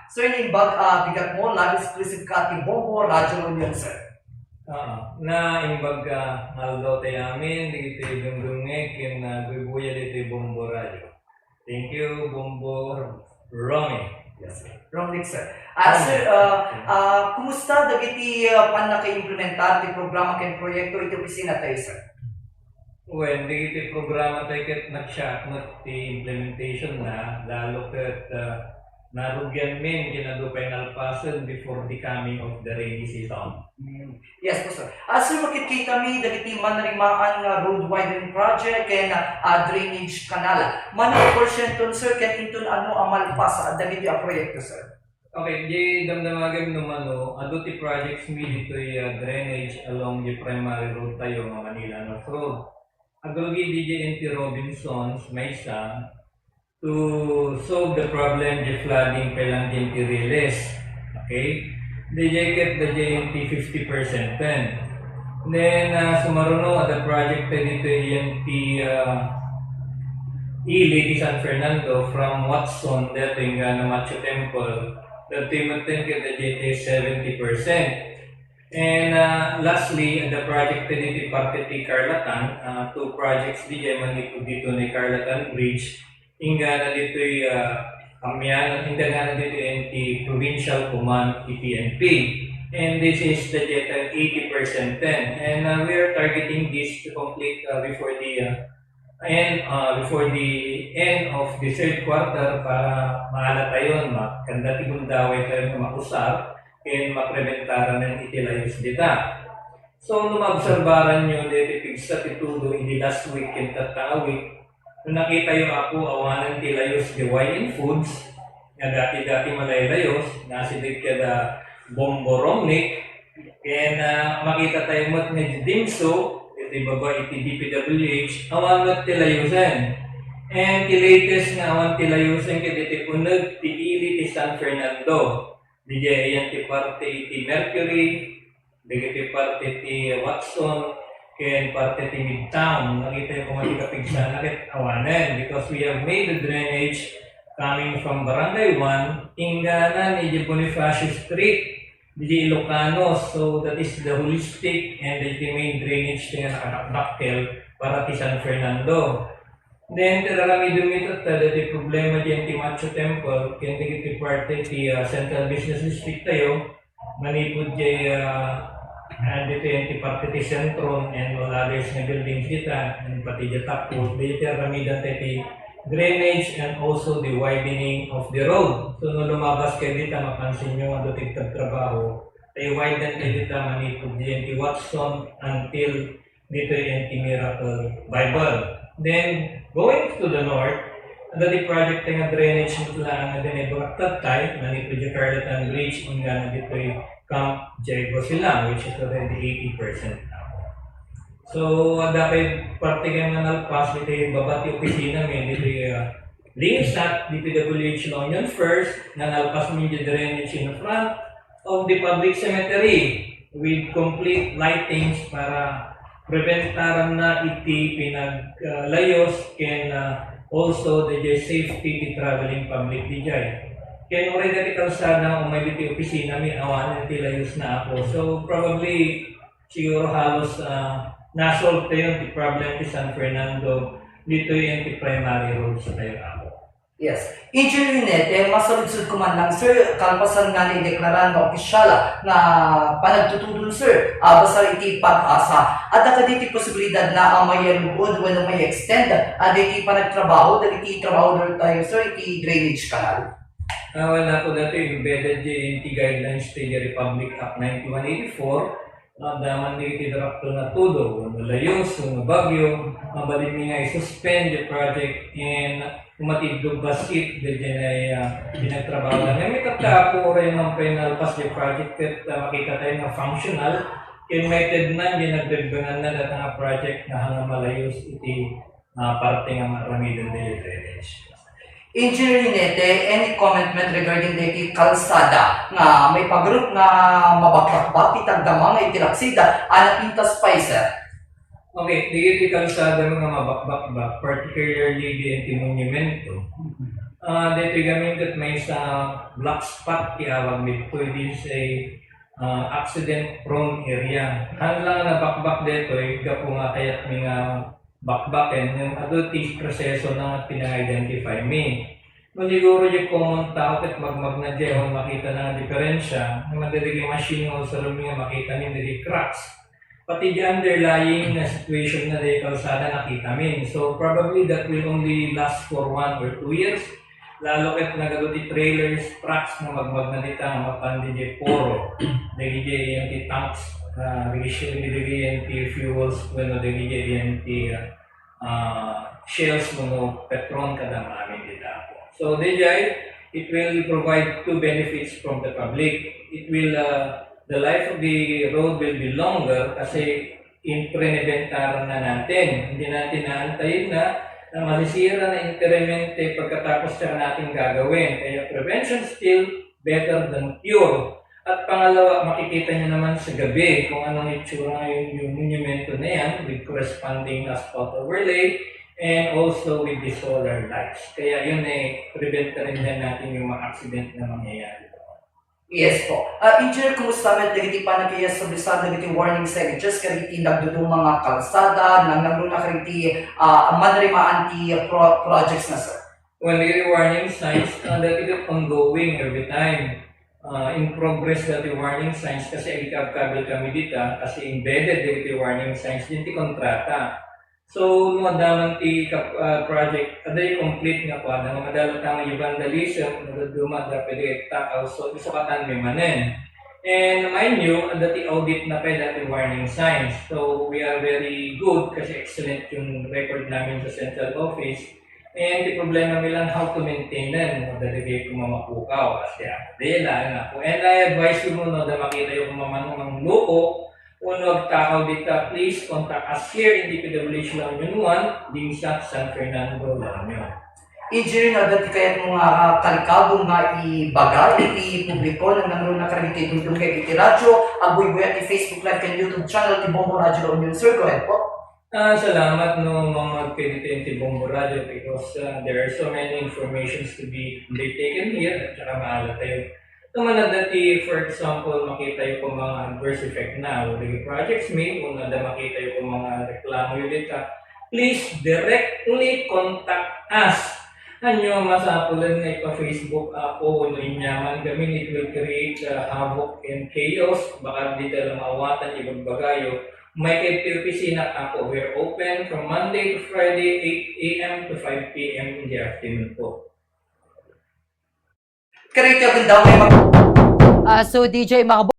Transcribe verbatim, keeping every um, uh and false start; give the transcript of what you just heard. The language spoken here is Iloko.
Sir, naimbag a bigatmo, live exclusive ka ti Bombo Radyo La Union, sir. Ah, naimbag a aldaw tayo amin, dagiti dumdumngeg, ken nagbubuya ditoy Bombo Radyo. Thank you, Bombo Romy. Yes, sir. Wrong mix, sir. Ah, sir, ah, ah, kumusta dagiti ah, pannakaimplementar ti programa ken proyekto iti opisina tayo, sir? Well, dagiti programa tayo ket nagsiak met ti implementation na, lalo ket ah, narugian min ken adu pay nalpasen before the coming of the rainy season. Mm. Yes po, sir. Ah, sir, makitkitami dagiti manrimaan nga road widening project ken ah, drainage canal. Mano porsyento, sir, ken inton ano a malpas ah, dagiti a proyekto, sir? Okay, di damdamagem no mano, adu ti projects mi ditoy ah, drainage along the primary road tayo nga Manila North Road. Agrugi di N T Robinsons, maysa, to solve the problem the flooding kailan di N T Riles. Okay? Di ket the N T fifty percent then. Then, uh, sumaruno, the project dito N T uh, Ili di San Fernando from Watson, dito yung uh, Machu Temple, dito yung matin kita dito seventy percent. And uh, lastly, the project dito parte ti Carlatan, uh, two projects di manipud dito ni Carlatan Bridge, ingana dito'y uh, Amian, ingana dito'y N T Provincial Command, P T N P. And this is the jet eighty percent then. And uh, we are targeting this to complete uh, before the uh, and uh, before the end of the third quarter para maala tayo, makanda ti gundaway tayo na makusar and mapreventaran ng iti layus dita. So, no maobserbaran nyo, dito pigsa ti tudo in the last week and tatta a week, no nakita yung ako awanan ti layus the wine and foods, nga dati-dati malaylayos, nasidig kada Bombo Romnick, kaya na makita tayo mo nga dimso, iti baba iti D P W H, awan met ti layusen. And ti latest nga awan ti layusen, ket iti uneg ti ili ti San Fernando. Didiay ayan ti parte iti Mercury, dagiti parte ti Watson, ken parte ti Midtown. Nakita yung kumati kapigsana ket awanen because we have made the drainage coming from Barangay one, ingganan iti Bonifacio Street, iti Ilocano. So that is the holistic and the main drainage nga nakadakdakkel para ti San Fernando. Then, ti aramidem itatta, dagiti problema diyan ti Machu Temple, ken dagiti parte ti ah, Central Business District tayo, manipud diay ah, ah, dito yung ti parte ti Centrum and all others nga buildings dita, and pati di tapos, dito aramidan tayo ti drainage and also the widening of the road. So, no lumabas kayo dita, mapansin nyo nga dutig trabaho, tayo widen tayo dita, manipud diyan ti Watson until dito yung ti Miracle Bible. Then, going to the north, ada di project nga drainage mo lang nga din ay Buraktatay, manipud di Carlatan Bridge, ingana dito yung Camp Diego Silang, which is already eighty percent na. So, ada kay parte kayo nga nalpas, dito yung baba ti opisina, may dito yung uh, Lingsat, D P W H La Union First, nga nalpas mi di drainage in front of the public cemetery with complete lightings para preventaran na iti pinaglayos ken uh, also the safety ti traveling public di jay. Ken uray dati kalsada umay diti opisina mi awanen ti layos na ako. So probably siguro halos uh, nasolve tayo ti problem ti San Fernando dito yung ti primary roads tayo ako. Yes. Engineer Linete, masaludsod ko man lang, sir, kalpasan nga ni deklara nga opisyal nga panagtutudon, sir, ah, basta iti pag-asa. Adda kadi ti posibilidad na ah, mayalugod wenno may extend ah, dagiti panagtrabaho, dagiti trabahador tayo, sir, iti drainage canal? Ah, wala po dati, embedded di N T guidelines ti Republic Act ninety-one eighty-four, Nadaman dagiti darakto nga tudo, wenno layus, wenno bagyo, mabalin mi nga i-suspend the project and umatiddo bassit dagiti ah, pinagtrabahoan. Nga may katta po uray nga pinalpas the project ket ah, makita tayo nga functional, ken may tednan di nagdagdangan na data nga project nga hanga malayus iti ah, parte nga maramiden dagiti drainage. Engineer Linete, any comment met regarding dagiti kalsada nga maipagarrup nga mabakbakbak ti tagdamang iti raksida a napintas pay, sir? Okay, dagiti kalsada nga mabakbakbak, particularly dagiti monumento. Ah, daytoy gamin ket maysa black spot ti awag ditoy, it is a, ah, accident prone area. Haan lang a nabakbak daytoy gapu nga kayatmi nga bakbaken, ngem adu ti proseso na nga pinang-identify mi. No, siguro di common tao ket magmagna di awan makita na nga diferensya, nga madadagiti machine nga usarenmi nga makita mi dagiti cracks. Pati di underlying na situation na di kalsada nakita mi. So, probably that will only last for one or two years. Lalo ket nagadu ti trailers, trucks nga magmagna dita nga mapan di puro. Dagiti iyan ti tanks, ah, dagiti, dagiti iyan ti fuels, wenno dagiti iyan ti, ah, shells wenno petron kada maamin dita. So, daydiay, it will provide two benefits from the public. It will, ah, the life of the road will be longer kasi impreventaran na natin. Hindi natin naantayin na, na masisira na entiramente pagkatapos siya natin gagawin. Kaya prevention still better than cure. At pangalawa, makikita niyo naman sa gabi kung anong itsura ng yung monumento na yan with corresponding asphalt overlay and also with the solar lights. Kaya yun eh, prevent na rin yan natin yung mga accident na mangyayari. Yes po. Ah, Engineer, kumusta met dagiti panagkayas sa bisan dagiti warning signage kadagiti nagduduma nga kalsada, nang nangruna kadagiti, ah, manrimaan ti pro-, projects na, sir? Well, dagiti warning signs, ah, dagiti ongoing every time. Ah, in progress dagiti warning signs kasi agikabkabil kami dita, kasi embedded dagiti warning signs din ti kontrata. So, no adda man ti kap-, ah, project, adda yung complete nga kuan, nga madala ta nga vandalism, nadaduma, dapat di takaw, so, isukatan mi manen. And mind you, adda ti audit na kay dati warning signs. So, we are very good kasi excellent yung record namin sa central office. And the problema mi lang how to maintain them, no, dadagay ko mamapukaw, kasi ako, di lang ako. And I advise you mo, no, da makita yung mamano ng loko, Wenno agtakaw dita, please contact us here in D P W H La Union one, Dingsa, San Fernando, La Union. Engineer, no, adda ti kayatmo nga, ah, kalikabon nga ibaga iti publiko nang nangruna kadagiti dumdumngeg iti radyo, agbuybuya ti Facebook Live ken YouTube channel ti Bombo Radyo La Union, sir. Go ahead po. Ah, salamat no, Ma'am, agpiditen ti Bombo Radyo because, ah, there are so many informations to be undertaken here at saka maala tayo. Naman adda ti, for example, makita yung kung mga adverse effect na, o di projects mi, kung adda makita yung kung mga reklamo yung dita, please directly contact us. Anyo, masapulan nga ipa-Facebook ako, no, inyaman kami, it will create, uh, havoc and chaos. Baka di tayo maawatan, ibagbagayo. May kay opisina ako. We're open from Monday to Friday, eight A M to five P M in the afternoon po. Karito yung daw may mag- Ah, so, D J, mga